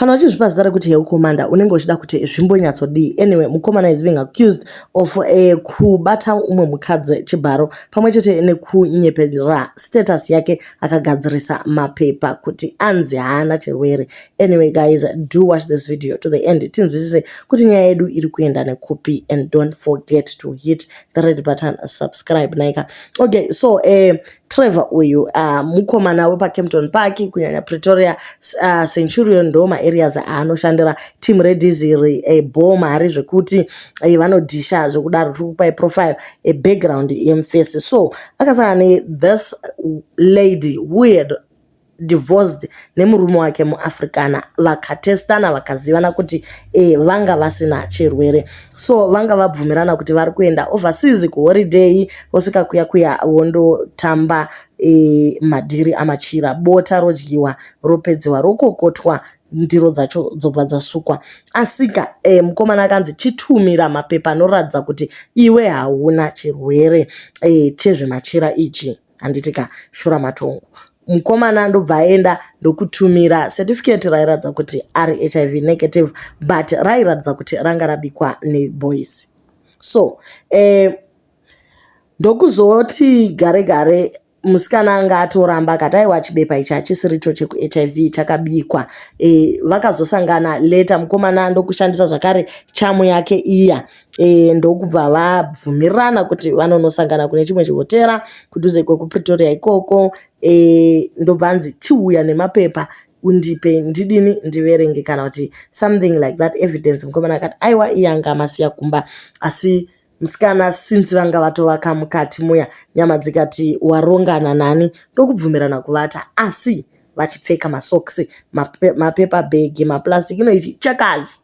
Kana uchizvipa zita rekuti Hell Commander, unenge uchida kuti zvimbonyatsodii. Anyway, mukomana is being accused of kubata umwe mukadzi chibharo pamwe chete nekunyepera status yake, akagadzirisa mapepa kuti anzi haana chirwere. Anyway guys, do watch this video to the end tinzwisise kuti nyaya yedu iri kuenda nekupi, and don't forget to hit the red button, subscribe naika. Okay, so Trevor uyu mukomana wepaKempton Park, kunyanya Pretoria, Centurion, ndo maareas aanoshandira. Team redhiziri, bho mari zvekuti vanodhisha zvekudaro. Tiri kupai profile, background yemufesi. So akasangana nethis lady who had divorced nemurume wake muAfricana. Vakatestana, vakazivana kuti vanga vasina chirwere. So vanga vabvumirana kuti vari kuenda overseas kuholiday, vosvika kuya kuya vondotamba madhiri amachira, bota rodyiwa, ropedziwa, rokokotwa, ndiro dzacho dzobva dzasukwa. Asika mukomana akanzi chitumira mapepa anoratidza kuti iwe hauna chirwere chezvemachira ichi, handitika shura matongo. Mukomana ndobva aenda ndokutumira certificate rairatidza kuti ari HIV negative, but rairatidza kuti ranga rabikwa neboys. So ndokuzoti gare gare musikana anga atoramba, akati aiwa, chibepa ichi hachisiricho chekuHIV, chakabikwa. Vakazosangana later, mukomana ndokushandisa zvakare chamu yake iya, ndokubva vabvumirana kuti vanonosangana kune chimwe chihotera kudhuze kwekuPretoria ikoko. Ndobva anzi chiuya nemapepa undipe, ndidini, ndiverenge kana kuti something like that, evidence. Mukomana akati aiwa, iye anga amasiya kumba. Asi musikana, since vanga vatovaka mukati muya, nyama dzikati warongana nani, ndokubvumirana kuvata, asi vachipfeka masokisi, mapepa bhegi, maplastic inoiti Checkers,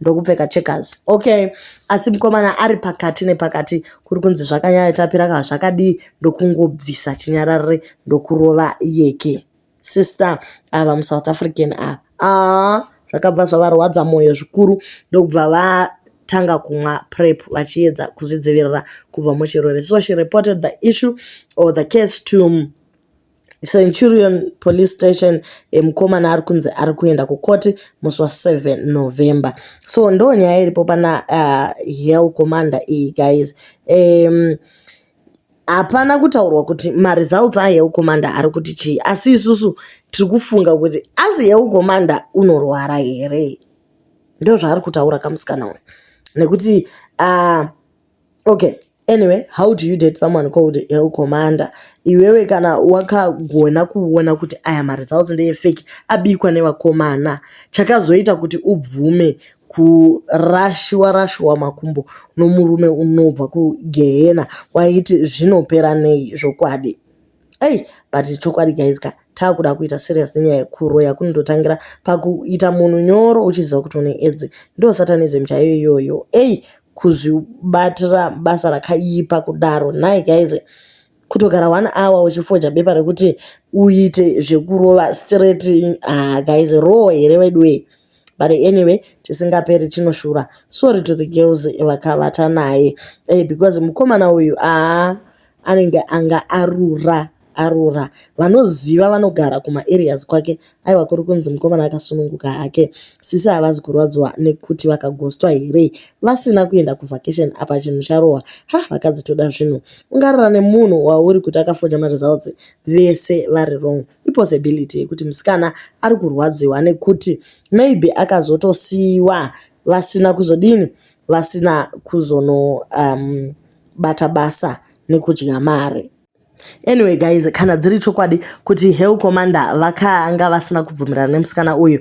ndokupfeka Checkers. Okay, asi mukomana ari pakati nepakati, kuri kunzi zvakanyanya kana zvakadii, ndokungobvisa chinyararire, ndokurova yeke. Sister ava muSouth African ava, aa, zvakabva zvavarwadza mwoyo zvikuru, ndokubva vatanga kumwa PrEP vachiedza kuzvidzivirira kubva muchirwere. So she reported the issue or the case to Centurion Police Station. Mukomana ari kunzi ari kuenda kukoti musi wa7 November. So ndo nyaya iripo pana Hell Commander iyi, guys. Hapana kutaurwa kuti maresults aHell Commander ari kuti chii, asi isusu tiri kufunga kuti asi Hell Commander unorwara here? Ndo zvaari kutaura kamusikana uyu, nekuti okay, anyway, how do you date someone called Hell Commander iwewe kana wakagona kuona kuti aya maresults ndeyefake, abikwa nevakomana? Chakazoita kuti ubvume kurashiwa rashiwa makumbo nomurume unobva kugehena, waiti zvinopera nei zvokwadi? Ei, but chokwadi guys ka, taakuda kuita serious nenyaya yekuroya. Kunototangira pakuita munhu nyoro uchiziva kuti une AIDS. Ndo satanism chaiyo iyoyo. Ei, kuzvibatira basa rakaipa kudaro nhai guys? Kutogara one hour uchifoja bepa rekuti uite zvekurova straight? Ah guys, roho here veduwe? But anyway, chisingaperi chinoshura. Sorry to the girls vakavata naye, because mukomana uyu, aa, anenge anga arura arura. Vanoziva vanogara kumaareas kwake, aiwa, kuri kunzi mukomana akasununguka hake. Sisi havazi kurwadziwa nekuti vakagostwa here vasina kuenda kuvacation? Apa chinhu charohwa. Ha, vakadzi toda zvinhu. Ungarara nemunhu wauri kuti akafoja maresults? Vese vari wrong. Ipossibility yekuti musikana ari kurwadziwa nekuti maybe akazotosiyiwa vasina kuzodini, vasina kuzono bata basa nekudya mari. Anyway guys, kana dziri chokwadi kuti Hell Commander vakanga vasina kubvumirana nemusikana uyu,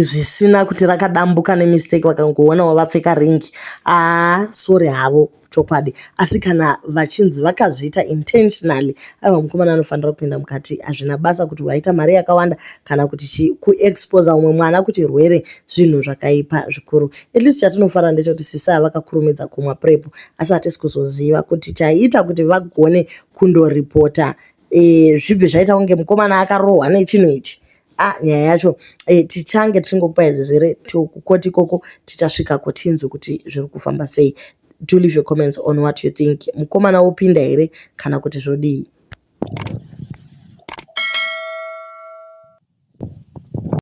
zvisina kuti rakadambuka nemistake, vakangoonawo vapfeka ringi, aa, sorry havo chokwadi. Asi kana vachinzi vakazviita intentionally, aiwa, mukomana anofanira kupinda mukati. Hazvina basa kuti waita mari yakawanda kana kuti chii. Kuexposa umwe mwana kuchirwere zvinhu zvakaipa zvikuru. At least chatinofara ndechekuti sisi vakakurumidza kumwa PrEP, asi hatisi kuzoziva kuti chaiita kuti vagone kundoripota, zvibve zvaita kunge mukomana akarohwa nechinhu ichi. A, nyaya yacho tichange tichingokupai zvizere kukoti ikoko. Tichasvikako tinzwe kuti zviri kufamba sei. Do leave your comments on what you think. Mukomana wopinda here kana kuti zvodii?